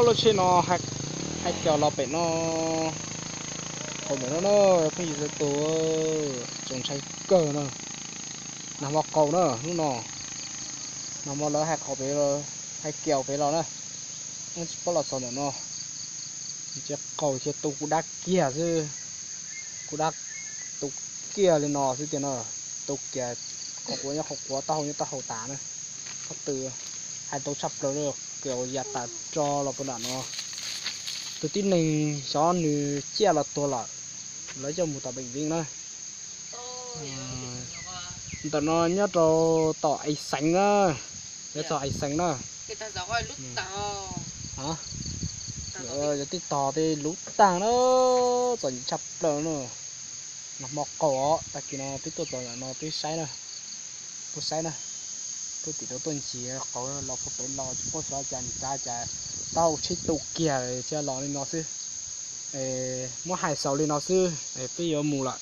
Lub tsheb no hais kiag los pem no, qaug pem no na, phooj ywg txhua tus, txaus ntshai kawg na. Nag hmo qaug na hnub no, nag hmo lawv hais qaug pem, hais kiag pem los na, tsis paub los txog ntawm no. Ces qaug ces tu kuv dab kiag xwb, kuv dab tu kiag li no xwb tiag na, tu kiag, qhov quav nyob qhov quav, taub hau nyob taub hau tas na. Qhov twg hais tau tshaj plaws li, kiag ya tas tso los puag nram no. Tus tib neeg xyov nws ciaj los tuag lawm, lawv coj mus tom bệnh viện na. Ntawm no nyob rau tom Ais Xeev na, nyob tom Ais Xeev na. Yog tib tog tej lub tag na, txom nyem tshaj plaws na. Nag hmo qaug os, tag kis no peb tuaj txog ntawm no peb saib na, tuaj saib na, tuaj tim rau tuaj ncig qaug los puag pem los tsis paub xyov cas ncig cas, taub hau tsheb tu kiag thiaj los li no xwb. Muab hais xaus li no xwb, peb yuav mus lawm.